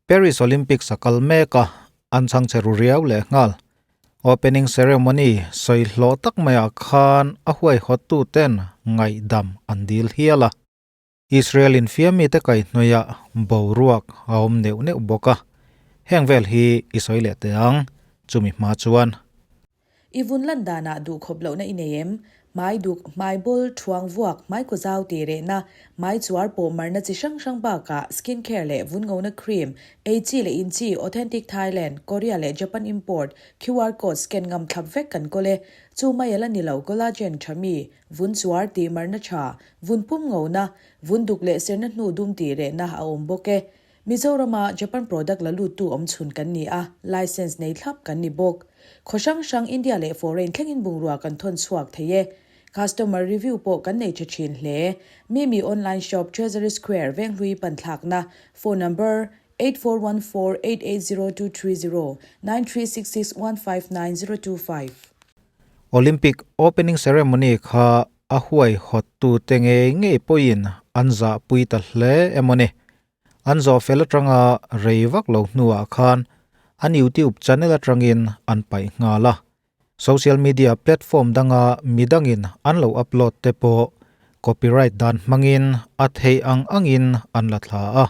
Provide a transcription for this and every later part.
Paris Olympics a kal mek a, an chhangchhe ru riau leh nghal. Opening ceremony sawi hlawh tak maiah khan a huaihawttu ten ngaihdam an dil hial a. Israel infiammi te kaihhnawihah boruak a awm neuh neuh bawk a, heng vel hi i sawi leh teh ang, chumi hma chuan. I vun lan danah duh khawp lohna i nei em? Hmai duk, hmai bawl, thuang vuak, hmai kaw zau tih rehna, hmai chuar pawh marna chi hrang hrang bakah skin care leh vun ngona cream, ei chi leh in chi, authentic Thailand, Korea leh Japan import, QR code scan ngam thlap vek kan kawl e. Chu mai a la ni lo, collagen tha mi, vun chuar tih marna tha, vun pum ngona, vun duk leh serna hnu dum tih rehna a awm bawk e. Mizorama Japan product la luttu awm chhun kan ni a, license nei thlap kan ni bawk. Khaw hrang hrang India leh foreign thlengin bungrua kan thawn chhuak thei e. Customer review pawh kan nei tha thin hle. Mimi online shop Treasury Square Venghlui panthlakna phone number, 8414880230, 9366159025. Olympic opening ceremony kha a huaihawttu te ngei ngei pawhin an zahpui ta hle emaw ni. An zawh fel atanga rei vak lo hnuah khan an YouTube channel atangin an paih nghal a. Social media platform danga midangin an lo upload te pawh copyright dan hmangin a theih ang angin an la thla a.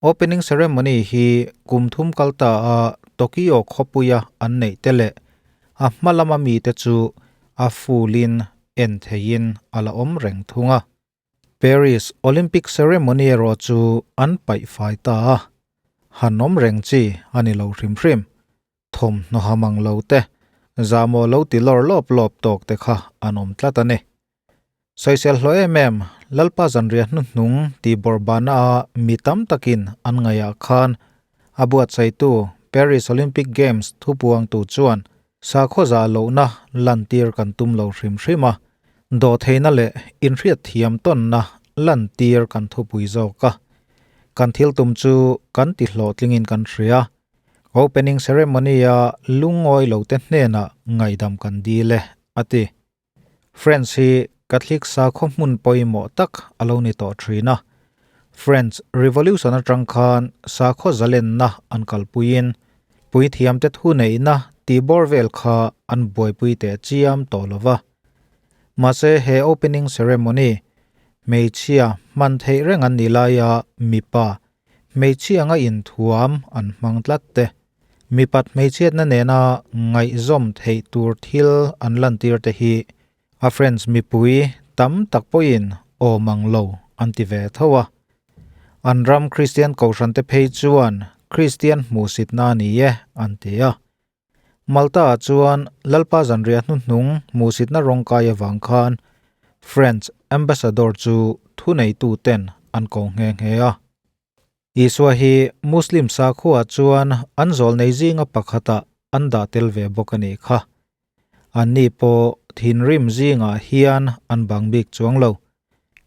Opening ceremony hi kum thum kal ta a Tokyo khawpuia an neih te leh a hma lama mite chu a full in en theihin a la awm reng thung a. Paris Olympic ceremony erawh chu an paih fai ta a, han awm reng chi a ni lo hrim hrim. Thawmhnaw ha mang lo te, zahmawh lo ti lawr lawp lawp tawk te kha an awm tlat a ni. Sawisel hlawh em em, Lalpa zanriah hnuhnung tih bawrhbana a mi tam takin an ngaihah khan a buatsaihtu Paris Olympic Games thupuangtu chuan sakhaw zah lohna lantir kan tum lo hrim hrim a, dawhtheihna leh inhriatthiam tawnna lantir kan thupui zawk a. Kan thil tum chu kan ti hlawhtlingin kan hria. Opening ceremony-a lungawi lote hnenah ngaihdam kan dil e, a ti. French hi Catholic sakhaw hmun pawimawh tak a lo ni tawh thin a. French Revolution atang khan sakhaw zalenna an kalpuiin puithiamte thuneihna tihbawr vel kha an buaipui teh chiam tawh lo va. Mahse he opening ceremony hmeichhia hman theih reng an nih laia mipa hmeichhia anga inthuam an hmang tlat te. Mipat hmeichhiatna nena ngaihzawm theih tur thil an lantir te hi a French mipui tam tak pawhin awm ang lo an ti ve tho a. An ram Kristian kohhran te phei chuan Kristian hmuhsitna a ni e an ti a. Malta ah chuan Lalpa zanriah hnuhnung hmuhsitna rawngkai avang khan French ambassador chu thuneitu ten an ko nghe nghe a. Isua hi Muslim sakhuaah chuan an zawlnei zinga pakhatah an dah tel ve bawk a nih kha. Anni pawh thinrim zingah hian an bang bik chuang lo.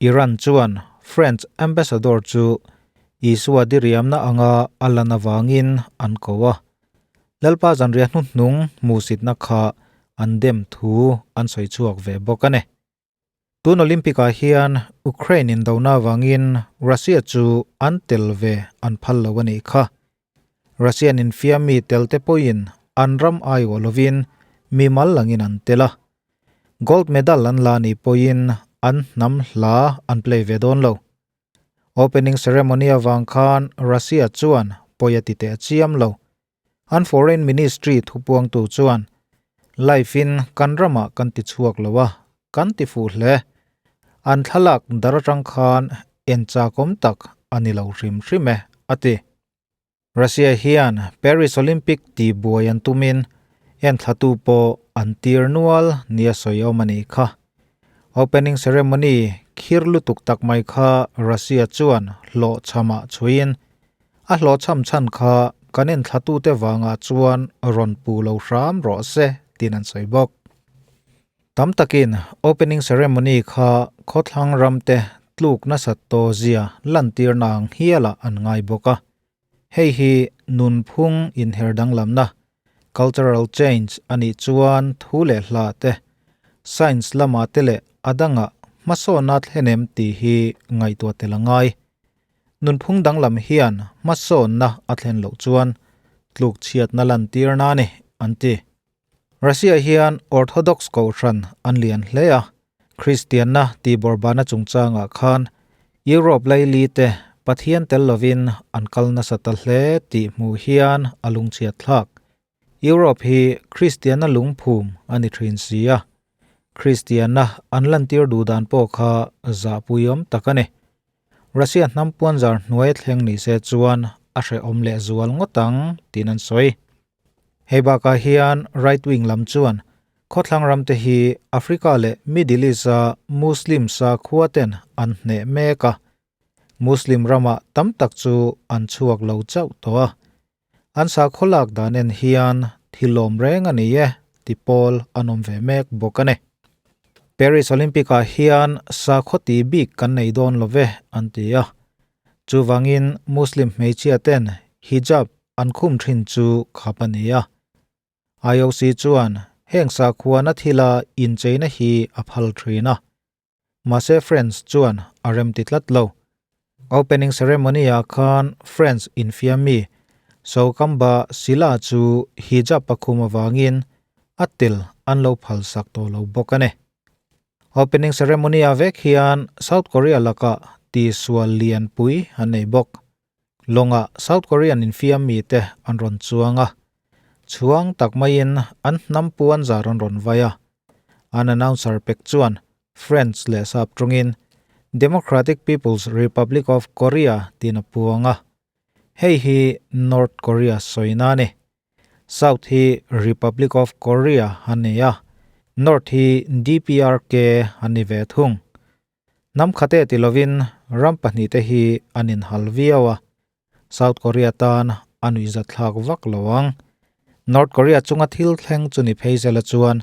Iran chuan French ambassador chu Isua diriamna anga a lan avangin an ko a. Lalpa zanriah hnuhnung hmuhsitna kha an dem thu an sawi chhuak ve bawk a ni. Tun Olympic-ah hian Ukraine indona avangin Russia chu an tel ve an phal lo a nih kha. Russian infiammi tel te pawhin an ram aiawh lovin mimal langin an tel a. Gold medal an la nih pawhin an hnam hla an play ve dawn lo. Opening ceremony avang khan Russia chuan pawi a ti teh chiam lo. An Foreign Ministry thupuangtu chuan, Live in kan ramah kan ti chhuak lo a, kan ti fuh hle. An thlalak dar atang khan en chakawm tak a ni lo hrim hrim e, a ti. Russia hian Paris Olympic tih buai an tumin enthlatu pawh an tir nual nia sawi awm a nih kha. Opening ceremony khir lutuk tak mai kha Russia chuan hlawhchhamah chhuiin A hlawhchham chhan kha kan enthlatute vangah chuan rawn pu lo hram rawh se tiin an sawi bawk. Tam takin opening ceremony kha khawthlang ramte tluk nasat tawh zia lantirna ang hialah an ngai bawk a. Hei hi nunphung inher danglamna, cultural change, a nih chuan thu leh hla te, science lamah te leh a dangah hmasawnna thlen em tih hi ngaihtuah tel a ngai. Nunphung danglam hian hmasawnna a thlen loh chuan tlukchhiatna lantirna a ni, an ti. Russia hian Orthodox kohhran an lian hle a, Kristianna tihbawrbana chungchangah khan Europe laili te Pathian tel lovin an kal nasa ta hle tih hmuh hian a lungchhiat thlak. Europe hi Kristianna lungphum a ni thin si a, Kristianna an lantir duh dan pawh kha zahpuiawm tak a ni. Russia hnam puanzar hnuai thleng ni se chuan a hrehawm leh zual ngawt ang tiin an sawi. Hei bakah hian right wing lam chuan khawthlang ramte hi Africa leh Middle East-a Muslim sakhua ten an hneh mek a, Muslim ramah tam tak chu an chhuak lo chauh tawh a. An sakhaw lak dan en hian thilawm reng a ni e ti pawl an awm ve mek bawk a ni. Paris Olympic-ah hian sakhaw tih bik kan nei dawn lo ve an ti a. Chuvangin Muslim hmeichhia ten hijab an khum thin chu khap a ni a. IOC chuan heng sakhuana thila incheina hi a phal thin a. Mahse France chuan a rem ti tlat lo. Opening ceremony ah khan France infiam mi Sokamba Sila chu hijab a khum avangin a tel an lo phal sak tawh lo bawk a ni. Opening ceremony ah vek hian South Korea lakah tihsual lianpui an nei bawk. Lawngah South Korean infiam mite an rawn chuang a, chhuang tak maiin an hnam puan zar an rawn vai a. An announcer pek chuan French leh sap tawngin Democratic People's Republic of Korea tiin a puang a. Hei hi North Korea sawina a ni. South hi Republic of Korea a ni a, North hi DPRK a ni ve thung. Hnam khate ti lovin ram pahnihte hi an inhal viau a, South Korea tan a nuihzatthlak vak lo ang. North Korea chunga thil thleng chu ni phei zela chuan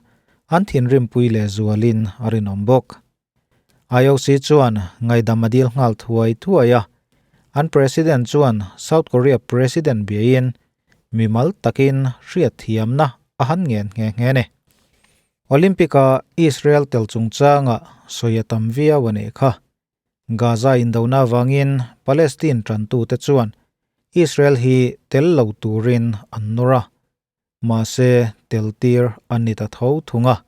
an thinrimpui leh zualin a rinawm bawk. IOC chuan ngaihdam a dil nghal thuai thuai a, an President chuan South Korea President biain mimal takin hriatthiamna a han ngen nghe nghe ni. Olympic-a Israel tel chungchanga sawi a tam viau a nih kha. Gaza indona avangin Palestine tantute chuan Israel hi tel lo turin an nawr a, mahse tel tir an ni ta tho thung a.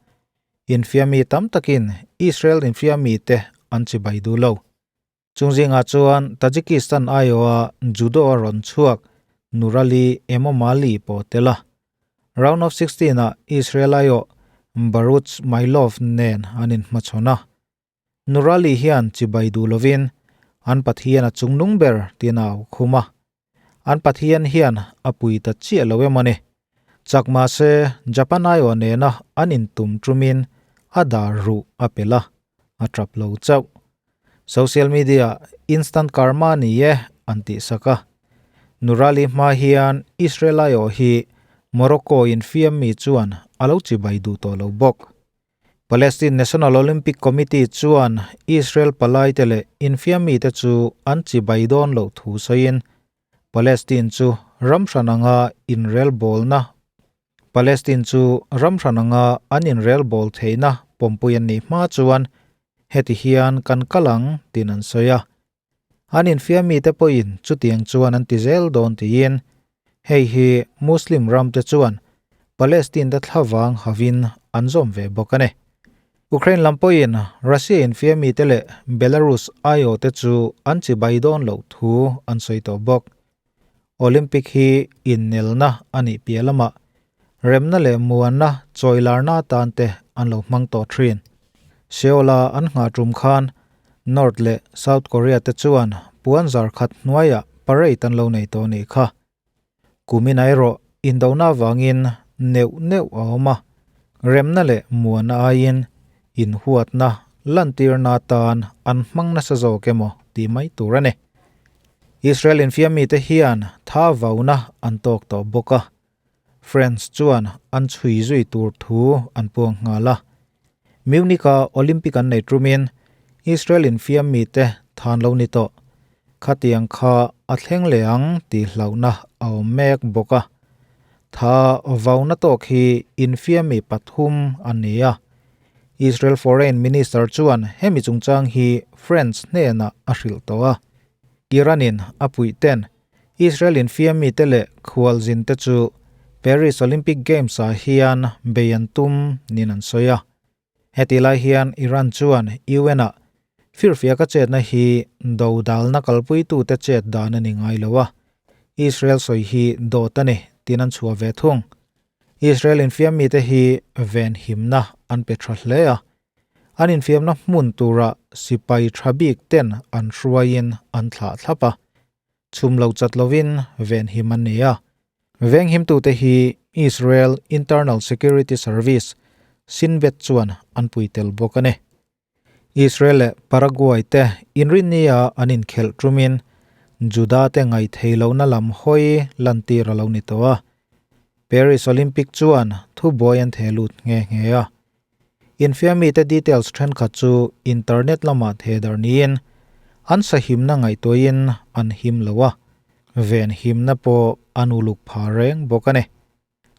Infiami tam takin Israel infiamite an chibai duh lo. Chung zingah chuan Tajikistan aiawha judo a rawn chhuak Nurali Emomali pawh a tel a. Round of 16 ah Israel aiawh Baruch Mailov nen an inhmachhawn a. Nurali hian chibai duh lovin an Pathian a chungnung ber tiin a au khum a. An Pathian hian a pui ta chiah lo em a ni. Chak mahse Japan aiawh nena an intum tumin a dar ruh a pel a, a tap lo chauh. Social media instant karma ni e an tih sak a. Nurali hma hian Israel aiawh hi Morocco infiam mi chuan a lo chibai duh tawh lo bawk. Palestine National Olympic Committee chuan Israel palaite leh infiam mite chu an chibai dawn loh thu sawiin Palestine chu ram hran anga inrelbawlna Palestine chu ram hran anga an inrelbawl theihna pawmpui an nih hma chuan heti hian kan kal ang tiin an sawi a. An infiam mite pawhin chutiang chuan an ti zel dawn tiin hei hi Muslim ramte chuan Palestine te thlavang havin an zawm ve bawk a ni. Ukraine lam pawhin Russia infiam mite leh Belarus aiawhte chu an chibai dawn loh thu an sawi tawh bawk. Olympic hi innelna a nih piah lamah remna leh muanna chawilarna atan te an lo hmang tawh thin. Seoul-a an nghah tum khan North leh South Korea te chuan puan zar khat hnuaiah parade an lo nei tawh nih kha. Kumina erawh indona avangin neuh neuh a awm a, remna leh muanna aiin inhuatna lantirna atan an hmang nasa zawk emaw tih mai tur a ni. Israel infiam mite hian tha vauna an tawk tawh bawk a, France chuan an chhui zui tur thu an puang nghal a. Munich-a Olympic an nei tumin Israel infiam mite than lo ni tawh. Khatiang kha a thleng leh ang tih hlauhna a awm mek bawk a. Tha vauna tawk hi infiam mi pathum an ni a. Israel Foreign Minister chuan hemi chungchang hi France hnenah a hrilh tawh a. Iran in a puih ten Israel in fiam mite leh khualzin te chu Paris Olympic Games ah hian bei an tum niin an sawi a. Heti lai hian Iran chuan UN ah firfiaka chetna hi dodalna kalpuitute chet dan a ni ngai lo a, Israel sawi hi dawt a ni tiin an chhuah ve thung. Israel infiam mite hi venhimna an pe tha hle a, an infiamna hmun tura sipai tha bik ten an hruaiin an thlah thlap a, chhum lo chat lovin venhim an ni a. Venghimtute hi Israel Internal Security Service, Shin Bet chuan an pui tel bawk a ni. Israel leh Paraguay te inrinnia an inkhelh tumin Juda te ngaithei lohna lam hawi lantir a lo ni tawh a. Paris Olympic chuan thubuai an theh lut nghe nghe a. Infiamite details thenkhat chu internet lamah theh darh niin an sahimna ngaihtuahin an him lo a, venhimna pawh an uluk pha reng bawk a ni.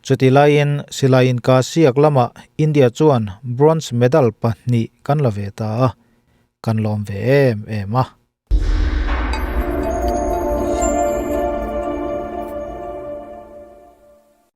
Chuti laiin silai inka siak lamah India chuan bronze medal pahnih kan la ve ta a, kan lawm ve em em a.